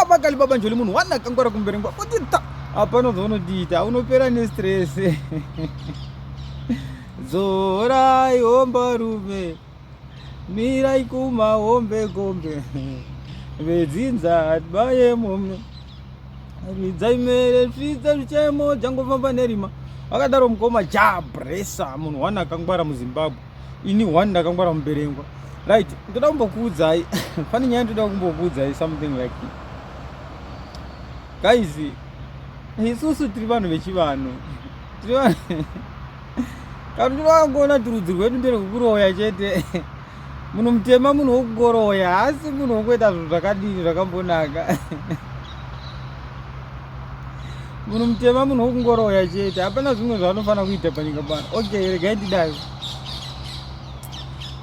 Baba Kali Baba Njoli munhu one akangwara kumberengwa kuti ta hapana zvaunotiita unopera nestress. Dzorai hombarume mirai kumahombe kombe vedzinza baye mume ridzai mere svitsa zvichemo jangofamba nerima vakadaro mukoma jabresa munhu one akangwara muzimbabwe ini one ndakangwara muberengwa right ndoda kumbokuudzai pane nyaya ndoda kumbokuudzai something like guys isusu tiri vanhu vechivanhu tiri vanhu kana tinovangoona kuti rudzi rwedu nderwekuroya chete munhu mutema munhu wokungoroya haasi munhu wokuita zvinhu zvakadini zvakambonaka munhu mutema munhu wokungoroya chete hapana zvimwe zvaanofanira kuita panyika pano okay regai ndidai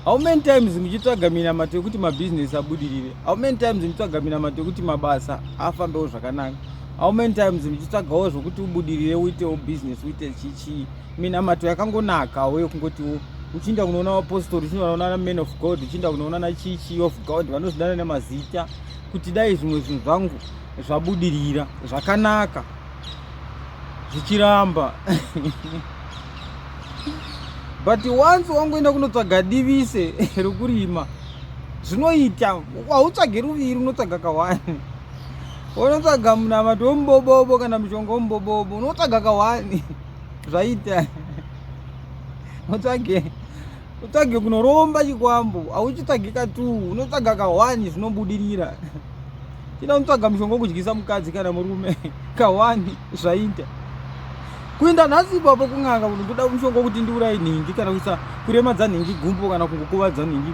how many times muchitsvaga minamato yekuti mabhizinesi abudirire how many times muchitsvaga minamato yekuti mabasa afambewo zvakanaka how many times muchitsvagawo zvokuti ubudirire uitewo business uite chichii minamato yakangonakawo yekungotiwo uchiinda kunoona vapostori uchiinda kunoona man of god uchiinda kunoona nachichi of god vanozvidana nemazita kuti dai zvimwe zvinhu zvangu zvabudirira zvakanaka zvichiramba but once wangoenda kunotsvaga divise rekurima zvinoita hautsvage ruviri unotsvaga kawani unotsvaga munamato wemubobobo kana mushonga wemubobobo unotsvaga kawani zvaita utsvage utsvage kunoromba chikwambo hauchitsvage katuu unotsvaga kawani zvinobudirira chida unotsvaga mushonga wekudyisa mukadzi kana murume kawani zvaita kuenda nhasi ipapo kun'anga kuti ndoda mushonga wekuti ndiuraye nhingi kana kuisa kuremadza nhingi gumbo kana kungokuvadza nhingi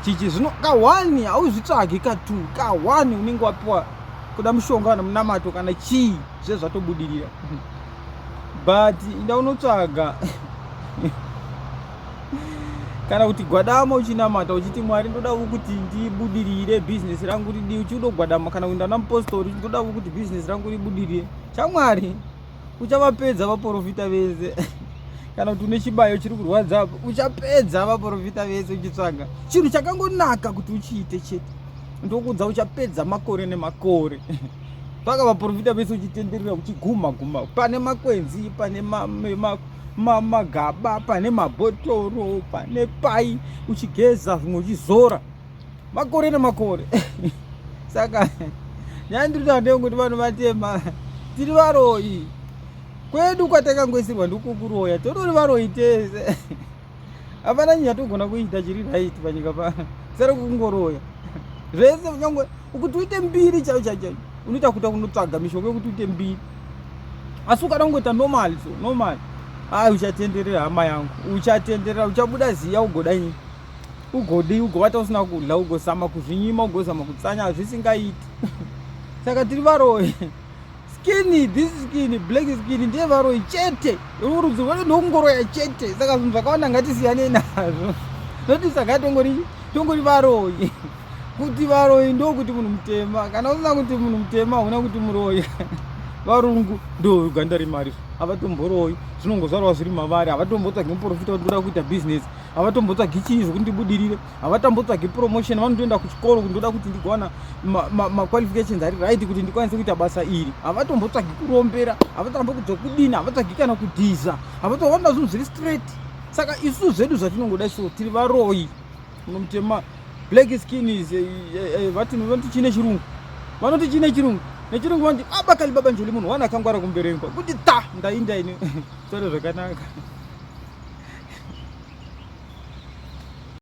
chichi zvino kawani hauzvitsvagi katuu kawani unenge wapiwa kuda mushonga kana munamato kana chii zve zvatobudirira but inda unotsvaga kana kuti gwadama uchinamata uchiti mwari ndoda kuti ndibudirire bhizinesi rangu ridii uchiudogwadama kana kuenda namupostori ndoda kuti bhizinesi rangu ribudirire chamwari uchavapedza vaprofita vese kana kuti une chibayo chiri kurwadza apo uchapedza vaprofita vese uchitsvaga chinhu chakangonaka kuti uchiite chete ndokuudza uchapedza makore nemakore paka vaprofita vese uchitenderera uchiguma guma pane makwenzi pane magaba pane mabhotoro pane pai uchigeza zvimwe uchizora makore nemakore saka nyaya ndiri kutaura ndeyekuti vanhu vatema tiri varoyi kwedu kwatakangoisirwa ndikukuroya totori varoyi tese hapana nyaya togona kuita chiri right panyika pano sere kungoroya zvese nyangwe ukuti uite mbiri chaiyo chaiyo chaiyo unoita kuita kunotsvaga mishonga yekuti uite mbiri asi ukada kungoita normal so normal ai uchatenderera hama yangu uchatenderera uchabuda ziya ugoda nyika ugodii ugovata usina kudla ugozama kuzvinyima ugozama kutsanya hazvisingaiti saka tiri varoyi skin this skin black skin ndiye varoyi chete rurudzi rwedu ndokungoroya chete saka zvinhu zvakawanda ngatisiyanei nazvo noti saka tongori tongori varoyi kuti varoyi ndokuti munhu mutema kana usina kuti munhu mutema hauna kuti muroyi varungu ndo ganda remari havatomboroyi zvinongozvarwa zviri mavari havatombotsvagi muprofita kuti ndoda kuita business havatombotsvagi chii zvokuti ndibudirire havatombotsvagi promotion vanotoenda kuchikoro kuti ndoda kuti ndigowana maqualifications ari right kuti ndikwanise kuita basa iri havatombotsvagi kurombera havatombokudzwa kudini havatsvagi kana kudhiza havatoona zvinhu zviri straight saka isu zvedu zvatinongoda isu tiri varoyi unomutema black skin is eh, eh, eh, vati vanoti chine chirungu vanoti chine chirungu nechirungu vanoti baba kali baba njoli munhu wana akangwara kumberengwa kuti ta ndainda ini sore zvakanaka.